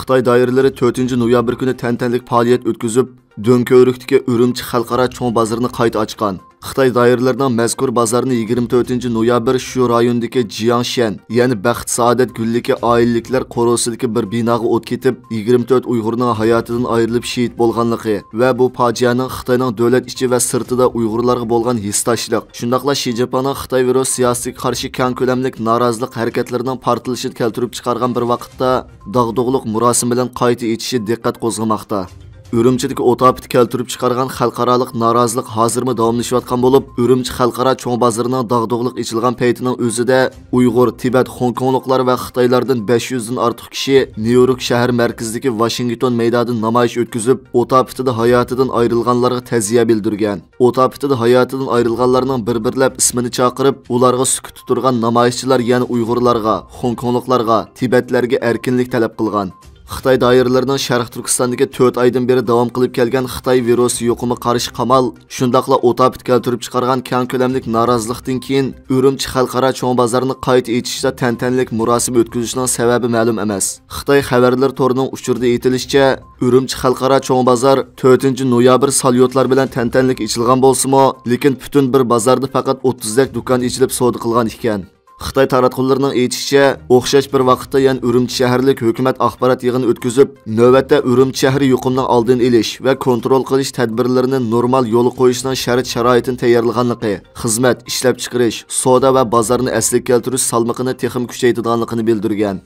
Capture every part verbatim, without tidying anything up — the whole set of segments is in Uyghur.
خىتاي دائىرىلىرى تۆتىنچى نويابىر كۈنى تەنتەنىلىك پائالىيەت ئۆتكۈزۈپ، دۆڭكۆۋرۈكتىكى ئۈرۈمچى خەلقئارا چوڭ بازىرىنى قايتا ئاچقان. خىتاي دائىرىلىرىنىڭ مەزكۇر بازارنى يىگىرمە تۆتىنچى نويابىر شۇ رايوندىكى جياڭشيەن، يەنى بەخت سائادەت گۈللۈكى ئائىلىلىكلەر قورۇسىدىكى بىر بىناغا ئوت كېتىپ، يىگىرمە تۆت ئۇيغۇرنىڭ ھاياتىدىن ئايرىلىپ شېھىت بولغانلىقى ۋە بۇ پاجىئەنىڭ خىتاينىڭ دۆلەت ئىچى ۋە سىرتىدا ئۇيغۇرلارغا بولغان ھېسداشلىق، شۇنداقلا شى جىنپىڭنىڭ خىتاي ۋىرۇس سىياسىتىگە قارشى كەڭ كۆلەملىك نارازىلىق ھەرىكەتلىرىنىڭ پارتلىشىنى كەلتۈرۈپ چىقارغان بىر ۋاقىتتا، داغدۇغىلىق مۇراسىم بىلەن قايتا ئېچىشى دىققەت قوزغىماقتا. ئۈرۈمچىدىكى ئوت ئاپىتى كەلتۈرۈپ چىقارغان خەلقئارالىق نارازىلىق ھازىرمۇ داۋاملىشىۋاتقان بولۇپ، ئۈرۈمچى خەلقئارا چوڭ بازىرىنىڭ داغدۇغىلىق ئېچىلغان پەيتىنىڭ ئۆزىدە ئۇيغۇر، تىبەت، خوڭكوڭلۇقلار ۋە خىتايلاردىن بەش يۈزدىن ئارتۇق كىشى نيۇ يورك شەھەر مەركىزىدىكى ۋاشىنگتون مەيدانىدا نامايىش ئۆتكۈزۈپ، ئوت ئاپىتىدە ھاياتىدىن ئايرىلغانلارغا تەزىيە بىلدۈرگەن. ئوت ئاپىتىدە ھاياتىدىن ئايرىلغانلارنىڭ بىر-بىرلەپ ئىسمىنى چاقىرىپ، ئۇلارغا سۈكۈتتە تۇرغان نامايىشچىلار يەنە ئۇيغۇرلارغا، خوڭكوڭلۇقلارغا، تىبەتلەرگە ئەركىنلىك تەلەپ قىلغان. خىتاي دائىرىلىرىنىڭ شەرقىي تۈركىستاندىكى تۆت ئايدىن بېرى داۋام قىلىپ كەلگەن خىتاي ۋىرۇسى يۇقۇمىغا قارشى قامال، شۇنداقلا ئوت ئاپىتى كەلتۈرۈپ چىقارغان كەڭ كۆلەملىك نارازىلىقتىن كېيىن، ئۈرۈمچى خەلقئارا چوڭ بازارنى قايتا ئېچىشتا تەنتەنىلىك مۇراسىم ئۆتكۈزۈشنىڭ سەۋەبى مەلۇم ئەمەس. خىتاي خەۋەرلىرى تورىنىڭ ئۇچۇرىدا ئېيتىلىشىچە، ئۈرۈمچى خەلقئارا چوڭ بازار تۆتىنچى نويابىر ساليۇتلار بىلەن تەنتەنىلىك ئېچىلغان بولسىمۇ، لېكىن پۈتۈن بىر بازاردا پەقەت ئوتتۇزدەك دۇكان ئېچىلىپ سودا قىلغان ئىكەن. خىتاي تاراتقۇلىرىنىڭ ئېيتىشىچە، ئوخشاش بىر ۋاقىتتا يەنە ئۈرۈمچى شەھەرلىك ھۆكۈمەت ئاخبارات يىغىنى ئۆتكۈزۈپ، نۆۋەتتە ئۈرۈمچى شەھىرى يۇقۇمنىڭ ئالدىنى ئېلىش ۋە كونترول قىلىش تەدبىرلىرىنى نورمال يولغا قويۇشنىڭ شەرت-شارائىتىنى تەييارلىغانلىقى، خىزمەت، ئىشلەپچىقىرىش، سودا ۋە بازارنى ئەسلىگە كەلتۈرۈش سالمىقىنى تېخىمۇ كۈچەيتىدىغانلىقىنى بىلدۈرگەن.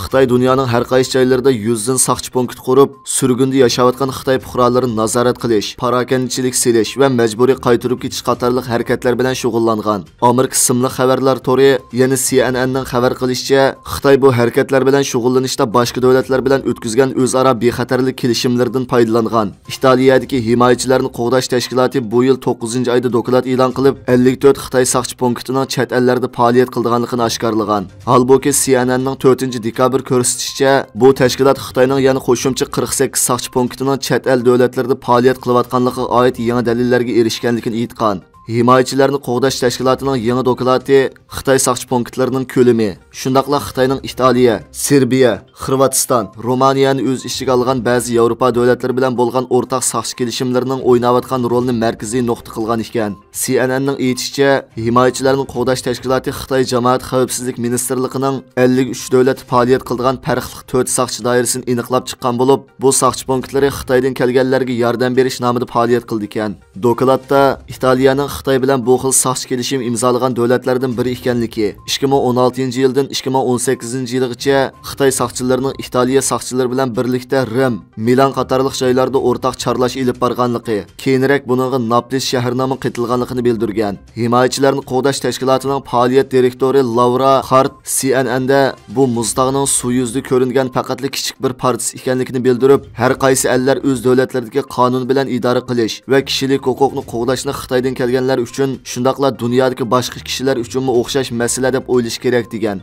خىتاي دۇنيانىڭ ھەر قايسى جايلىرىدا يۈزدىن ساقچى پونكىتى قۇرۇپ، سۈرگۈندە ياشاۋاتقان خىتاي پۇقرالىرىنى نازارەت قىلىش، پاراكەندىچىلىك سېلىش ۋە مەجبۇرىي قايتۇرۇپ كېتىش قاتارلىق ھەرىكەتلەر بىلەن شۇغۇللانغان. ئامېرىكا ئىسىملىق خەۋەرلەر تورى، يەنى سى ئېن ئېننىڭ خەۋەر قىلىشىچە، خىتاي بۇ ھەرىكەتلەر بىلەن شۇغۇللىنىشتا باشقا دۆلەتلەر بىلەن ئۆتكۈزگەن ئۆزئارا بىخەتەرلىك كېلىشىملىرىدىن پايدىلانغان. ئىتالىيەدىكى ھىمايىچىلەرنى قوغداش تەشكىلاتى بۇ يىل توققۇزىنچى ئايدا دوكلات ئېلان قىلىپ، ئەللىك تۆت خىتاي ساقچى پونكىتىنىڭ چەت ئەللەردە پائالىيەت قىلىدىغانلىقىنى ئاشكارىلىغان. ھالبۇكى، سى ئېن ئېننىڭ تۆتىنچى دېكابىر كۆرسىتىشىچە، بۇ تەشكىلات خىتاينىڭ يەنە قوشۇمچە قىرىق سەككىز ساقچى پونكىتىنىڭ چەت ئەل دۆلەتلىرىدە پائالىيەت قىلىۋاتقانلىقىغا ئائىت يېڭى دەلىللەرگە ئېرىشكەنلىكىنى ئېيتقان. ھىمايىچىلەرنى قوغداش تەشكىلاتىنىڭ يېڭى دوكلاتى خىتاي ساقچى پونكىتلىرىنىڭ كۆلىمى، شۇنداقلا خىتاينىڭ ئىتالىيە، سېربىيە، خىرۋاتىستان، رومانىيەنى ئۆز ئىچىگە ئالغان بەزى ياۋروپا دۆلەتلىرى بىلەن بولغان ئورتاق ساقچى كېلىشىملىرىنىڭ ئويناۋاتقان رولىنى مەركىزىي نۇقتا قىلغان ئىكەن. سى ئېن ئېننىڭ ئېيتىشىچە، ھىمايىچىلەرنى قوغداش تەشكىلاتى خىتاي جامائەت خەۋپسىزلىك مىنىستىرلىقىنىڭ ئەللىك ئۈچ دۆلەتتە پائالىيەت قىلىدىغان پەرقلىق تۆت ساقچى دائىرىسىنى ئېنىقلاپ چىققان بولۇپ، بۇ ساقچى پونكىتلىرى خىتايدىن كەلگەنلەرگە ياردەم بېرىش نامىدا پائالىيەت قىلىدىكەن. دوكلاتتا ئىتالىيەنىڭ خىتاي بىلەن بۇ خىل ساقچى كېلىشىم ئىمزالىغان دۆلەتلەردىن بىرى ئىكەنلىكى، ئىككى مىڭ ئون ئالتىنچى يىلدىن ئىككى مىڭ ئون سەككىزىنچى يىلغىچە خىتاي ساقچىلىرىنىڭ ئىتالىيە ساقچىلىرى بىلەن بىرلىكتە رىم، مىلان قاتارلىق جايلاردا ئورتاق چارلاش ئېلىپ بارغانلىقى، كېيىنرەك بۇنىڭغا ناپلس شەھىرىنىڭمۇ قېتىلغانلىقىنى بىلدۈرگەن. ھىمايىچىلەرنى قوغداش تەشكىلاتىنىڭ پائالىيەت دىرېكتورى لاۋرا خارت سى ئېن ئېندا بۇ مۇز تاغنىڭ سۇ يۈزىدە كۆرۈنگەن پەقەتلا كىچىك بىر پارچىسى ئىكەنلىكىنى بىلدۈرۈپ، ھەر قايسى ئەللەر ئۆز دۆلەتلىرىدىكى قانۇن بىلەن ئىدارە قىلىش ۋە كىشىلىك ھوقۇقنى قوغداشنى خىتايدىن كەلگەنلەر ئۈچۈن، شۇنداقلا دۇنيادىكى باشقا كىشىلەر ئۈچۈنمۇ ئوخشاش مەسىلە دەپ ئويلىشى كېرەك، دېگەن.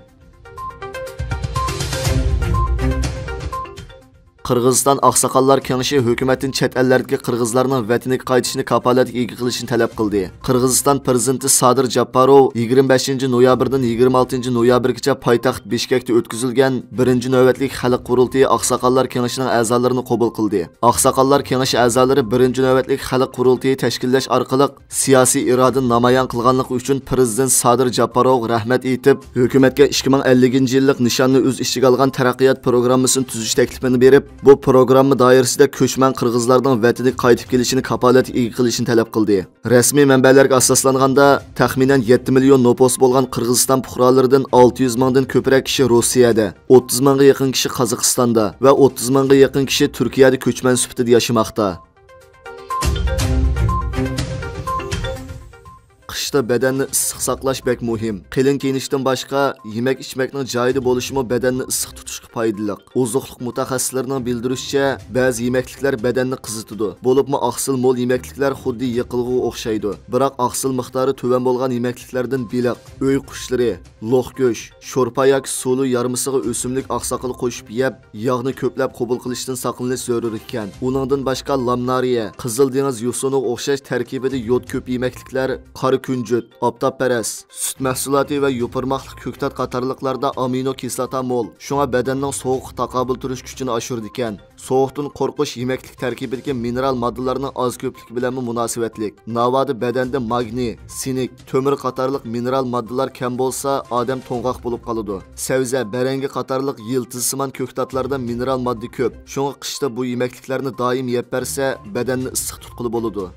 قىرغىزىستان ئاقساقاللار كېڭىشى ھۆكۈمەتتىن چەت ئەللەردىكى قىرغىزلارنىڭ ۋەتىنىگە قايتىشىنى كاپالەتكە ئىگە قىلىشنى تەلەپ قىلدى. قىرغىزىستان پىرېزىدېنتى سادىر جاپپاروۋ يىگىرمە بەشىنچى نويابىردىن يىگىرمە ئالتىنچى نويابىرگىچە پايتەخت بىشكەكتە ئۆتكۈزۈلگەن بىرىنچى نۆۋەتلىك خەلق قۇرۇلتىيى ئاقساقاللار كېڭىشىنىڭ ئەزالىرىنى قوبۇل قىلدى. ئاقساقاللار كېڭىشى ئەزالىرى بىرىنچى نۆۋەتلىك خەلق قۇرۇلتىيى تەشكىللەش ئارقىلىق سىياسىي ئىرادىنى نامايان قىلغانلىقى ئۈچۈن پىرېزىدېنت سادىر جاپپاروۋغا رەھمەت ئېيتىپ، ھۆكۈمەتكە ئىككى مىڭ ئەللىكىنچى يىللىق نىشاننى ئۆز ئىچىگە ئالغان تەرەققىيات پروگراممىسىنى تۈزۈش تەكلىپىنى بېرىپ، بۇ پروگرامما دائىرىسىدە كۆچمەن قىرغىزلارنىڭ ۋەتىنىگە قايتىپ كېلىشىنى كاپالەتكە ئىگە قىلىشنى تەلەپ قىلدى. رەسمىي مەنبەلەرگە ئاساسلانغاندا، تەخمىنەن يەتتە مىليون نوپۇسى بولغان قىرغىزىستان پۇقرالىرىدىن ئالتە يۈز مىڭدىن كۆپرەك كىشى روسىيەدە، ئوتتۇز مىڭغا يېقىن كىشى قازاقىستاندا ۋە ئوتتۇز مىڭغا يېقىن كىشى تۈركىيەدە كۆچمەن سۈپىتىدە ياشىماقتا. قىشتا بەدەننى ئىسسىق ساقلاش بەك مۇھىم. قېلىن كىيىنىشتىن باشقا، يېمەك-ئىچمەكنىڭ جايىدا بولۇشىمۇ بەدەننى ئىسسىق تۇتۇشقا پايدىلىق. ئوزۇقلۇق مۇتەخەسسىسلىرىنىڭ بىلدۈرۈشىچە، بەزى يېمەكلىكلەر بەدەننى قىزىتىدۇ. بولۇپمۇ ئاقسىل مول يېمەكلىكلەر خۇددى يېقىلغۇغا ئوخشايدۇ. بىراق ئاقسىل مىقدارى تۆۋەن بولغان يېمەكلىكلەردىن بېلىق، ئۆي قۇشلىرى، لوق گۆش، شورپا ياكى سۇلۇ يارمىسىغا ئۆسۈملۈك ئاقساقىلى قوشۇپ يەپ، ياغنى كۆپلەپ قوبۇل قىلىشتىن ساقلىنىش زۆرۈر ئىكەن. ئۇنىڭدىن باشقا لامنارىيە، قىزىل دېڭىز يوسۇنىغا ئوخشاش تەركىبىدە يود كۆپ يېمەكلىكلەر، قارا كۈنجۈت، ئاپتاپپەرەس، سۈت مەھسۇلاتى ۋە يوپۇرماقلىق كۆكتات قاتارلىقلاردا ئامىنو كىسلاتا مول. شۇڭا بەدەننىڭ سوغۇققا تاقابىل تۇرۇش كۈچىنى ئاشۇرىدىكەن. سوغۇقتىن قورقۇش يېمەكلىك تەركىبىدىكى مىنېرال ماددىلارنىڭ ئاز كۆپلۈكى بىلەنمۇ مۇناسىۋەتلىك. ناۋادا بەدەندە ماگنىي، سىنك، تۆمۈر قاتارلىق مىنېرال ماددىلار كەم بولسا، ئادەم توڭغاق بولۇپ قالىدۇ. سەۋزە، بەرەڭگە قاتارلىق يىلتىزسىمان كۆكتاتلاردا مىنېرال ماددا كۆپ. شۇڭا قىشتا بۇ يېمەكلىكلەرنى دائىم يەپ بەرسە، بەدەننى ئىسسىق تۇتقىلى بولىدۇ.